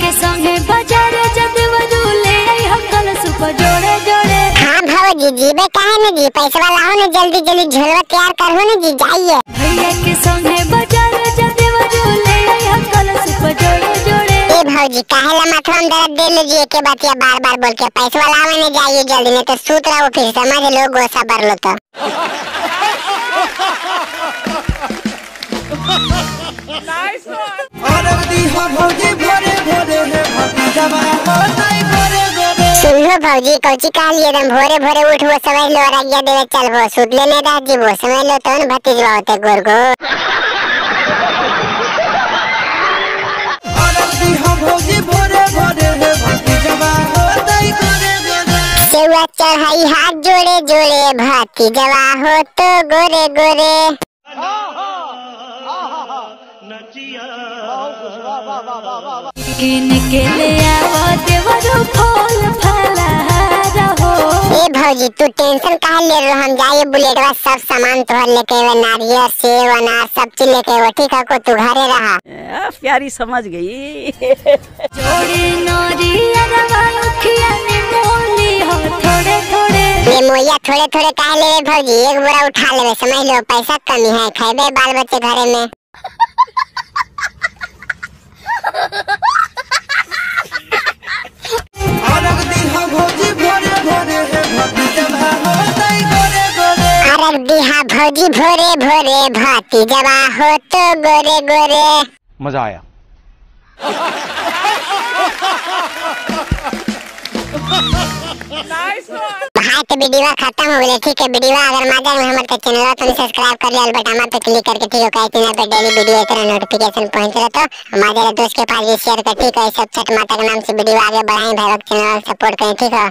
के संगे बाजार जदवरू ले आई हो कलश पर जोड़े जोड़े। हाँ भौजी जीबे काहे न जी, पैसा लाओ न जल्दी जल्दी झोलवा तैयार करहो न जी, जाइए। भैया के संगे बाजार जदवरू ले आई हो कलश पर जोड़े जोड़े। ए भौजी काहे ला माथवा में दर्द दे लीजिए के बातिया बार बार बोल के, पैसा लाओ न जाइए जल्दी, नहीं तो सूत रहो फिर समझ लो गोसा बर लो तो। सुनो भौजी कौची कहलिए एकदम भोरे भोरे उठबो समझ लो अरगिया देवे चलबो, सुतले नहीं रह जीबो समझ लो तो न भतीजवा होते गोर गोर। सेवा चढ़ाई हाथ जोड़े जोड़े भतीजवा हो तो गोरे गोरे। किन के ले आवा देवरू फल फलहार हो। ए भौजी तू टेंशन काहे ले रहो, हम जाइए बुलेटवा सब सामान तोहर लेके आवे, नारियल सेब अनार सब चीज लेके आवे, ठीक है को तू घरे रहा। प्यारी समझ गई। जोड़े नारियलवा उखिया ने मोली हो थोड़े थोड़े। ये मोया थोड़े थोड़े काहे लेवे भौजी, एक बोरा उठा लेवे समझ लो, पैसा कमी है खेबे बाल बच्चे घरे में। दिहा भौजी भोरे भोरे भतीजवा हो तो गोरे गोरे। मजा आया। भाई तो वीडियो खत्म हो गई, ठीक है। वीडियो अगर मजा आए हमारे चैनल तो सब्सक्राइब कर लिया बटन पे क्लिक करके, ठीक है। चैनल पे डेली वीडियो इतना नोटिफिकेशन पहुंच रहा तो हमारे दोस्त के पास भी शेयर कर, ठीक है। सब छठ माता के नाम से वीडियो आगे बढ़ाएं, भाई लोग चैनल सपोर्ट करें, ठीक है।